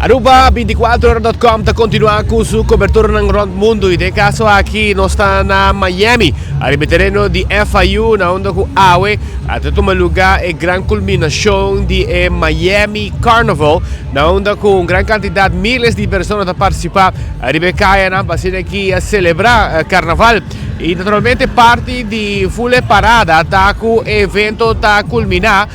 Aruba 24hora.com ta continua cu su coberturanan rond mundo y den caso aki nos ta na Miami, ariba e tereno di FIU na unda cu awe a ta tuma luga e gran culminacion di e Miami Carnival na unda cu un gran cantidad, miles di persona ta participa ariba e cayanan pa asina aki a celebra carnaval. Y naturalmente parti di full e parada ta cu e evento ta culmina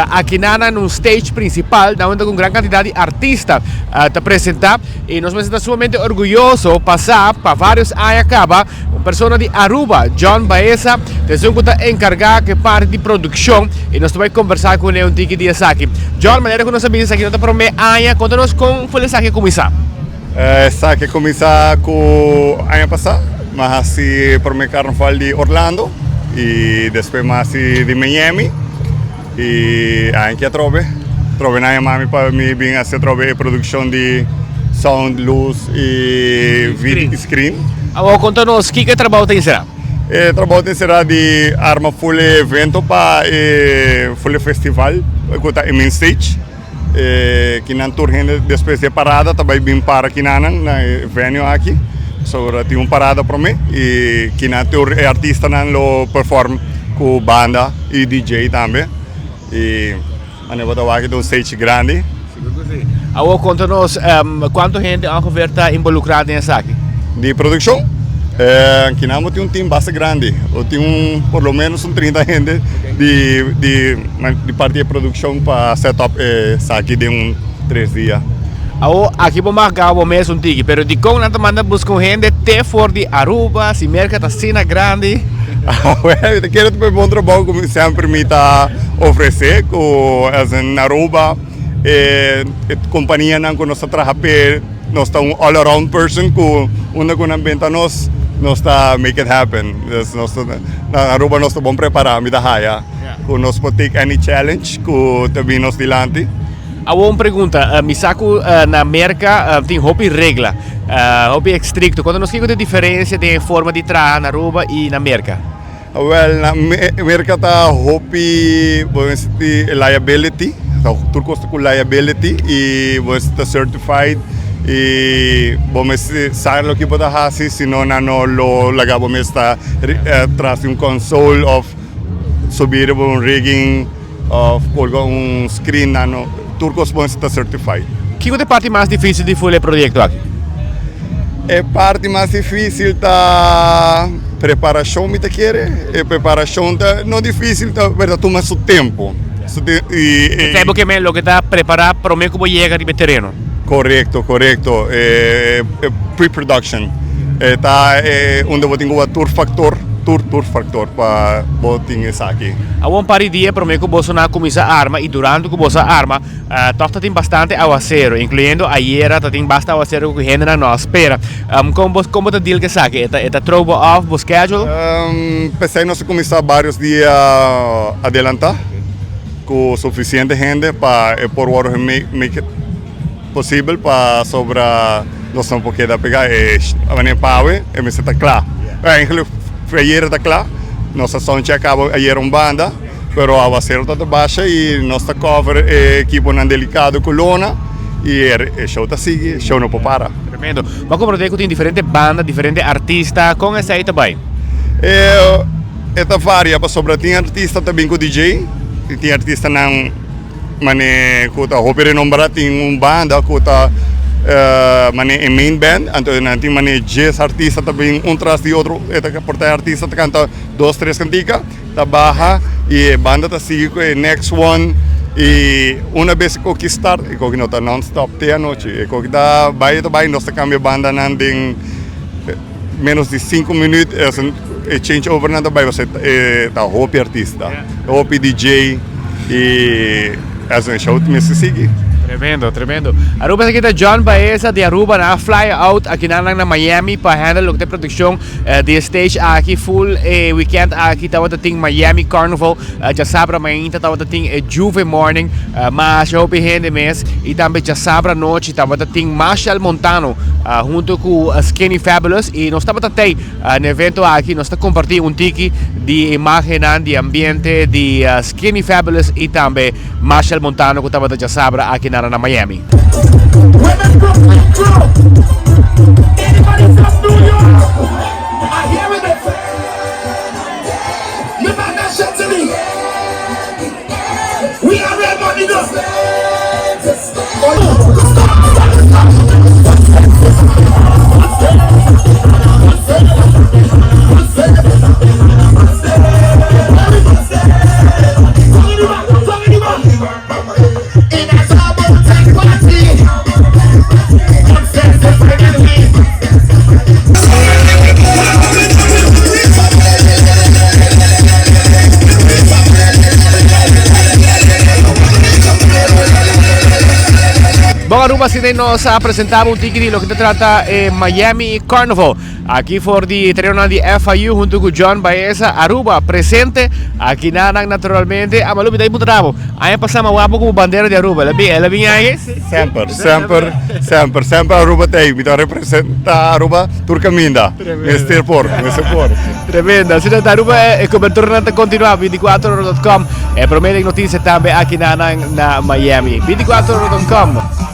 akinan na un stage principal na unda cu un gran cantidad di artista ta presenta. Y nos mester ta sumamente orguyoso pa sa pa varios aña caba un persona di Aruba, John Baeza, ta esun cu ta encarga cu e parti di produccion y nos ta bay conversa cune un tiki di esaki. John, manera cu nos a bisa esaki no ta prome aña, conta nos con full esaki a cuminsa. Esaki a kuminsá ku aña pasá, mi a hasi promé karnaval di Orlando i despues mi a hasi di Miami i aña aki atrobe, atrobe nan a yama mi pa mi bin hasi atrobe e produkshon di sound, lus i video screen. Awor konta nos kiko e trabou ta enserá? E trabou ta enserá di arma full e evento pa e full e festival ku ta e main stage. E kinan tur hende despues di e parada ta bai bin para kinanan na e venue aki. Pasobra tin un parada prome y kinan tur e artistanan lo perform cu banda y DJ tambe. Y manera bo ta wak ta un stage grandi. Sigur cu si. Awor conta nos cuanto hende ongeveer ta involucra den esaki? Di produccion? Kinan bo tin un team basta grandi. Bo tin un por lo menos un 30 hende di di di parti e produccion pa set up esaki den un tres dia. Awor aki bo mag gaba bo mes un tiki, pero dikon nan ta manda buska un hende te for di Aruba si Merka ta asina grandi? Awel, mi ta kere ta bon trabou ku mi semper mi ta ofresé ku as in Aruba e kompanianan ku nos ta traha p'e nos ta un all around person ku unda ku nan benta nos, nos ta make it happen. Dus nos ta na Aruba nos ta bon prepará mi ta haya ku nos por take any challenge ku ta bin nos dilanti. Awor un pregunta, mi sa ku na Merka tin hopi regla, hopi estrikto. Konta nos kiko ta e diferensia den e forma di traha na Aruba i na Merka? Wel, na Merka ta hopi, bo mester tin liability, tur kos ta ku liability i bo mester ta certified i bo mester sa loke bo ta hasi, si no nan no lo laga bo mes ta tras di un console of subi riba un rigging. Of colga un screen nan no tur cos bon ta certified. Kico ta e parti mas dificil di full e proyecto aki? E parti mas dificil ta preparacion mi ta kere. E preparacion ta no dificil ta pero ta tuma su tempo. E tempo ke men loke ta prepara prome ku bo yega riba e tereno. Corecto corecto e pre production e ta unda bo tin ku wak tur factor tur tur factor pa bo tin esaki. Awor un par di dia prome ku boso nan a kuminsá arma i durante ku boso a arma tòg ta tin bastante awasero inkluyendo ayera ta tin basta awasero ku hendenan no a spera. Kon bo kon bo ta deal ku esaki? E ta e ta throw bo off bo schedule? P'esei nos a kuminsá barios dia adelantá ku sufisiente hende pa e por wòrdu make it posibel pasobra nos no por keda pegá e manera pa awe e mester ta kla. Eigenlijk ayera ta kla, nos a soundcheck kaba ayera un banda, pero awasero ta ta basha i nos ta cover e ekiponan delikado ku lona i e show ta sigui, e show no por para. Tremendo. Bo a komprondé ku tin diferente banda, diferente artista, kon esei ta bai? E ta varia pasobra tin artista ta bin ku DJ i tin artistanan. Mane ku ta hopi renombrá tin un banda ku ta mane e main band anto nan tin mane djes artista ta bin un tras di otro e ta por ta e artista ta kanta dos tres kantika ta baha i e banda ta sigui ku e next one i una bes e koki start e koki no ta non stop te anochi e koki ta bai ta bai nos ta kambia bandanan den menos di sinku minuut e change over nan ta bai pasobra e ta hopi artista hopi DJ. Y es un show mester sigui. Tremendo, tremendo. Aruba esaki ta John Baeza di Aruba nan a fly out aki nan na Miami pa handle loke ta e produccion di e stage aki full e weekend aki tabata tin Miami Carnival djasabra mainta tabata tin e Juve Morning masha hopi hende mes y tambe djasabra nochi tabata tin Machel Montano hunto cu Skinny Fabulous y nos tabata tey na e evento aki nos ta comparti un tiki di imagennan di ambiente di Skinny Fabulous y tambe Machel Montano cu tabata djasabra aki nara na Miami. Women Brooklyn crew. Anybody from New York? I hear it. Me man that shit to me. We are real money now. Bon Aruba, asina nos a presenta un tiki di loke ta trata e Miami Carnival. Aki for di terenonan di FIU hunto cu John Baeza, Aruba presente. Aki nanan naturalmente. Amalu mi ta puntra bo. Aña pasa mi a wak bo como bandera di Aruba. El a bin, el a bin aña? Semper, semper, semper, semper Aruba ta ey. Mi ta representa Aruba tur caminda. Mester por, mester por. Tremendo. Asina ta Aruba e coberturanan ta continua. 24ora.com. E prome den noticia tambe aki nanan na Miami. 24ora.com.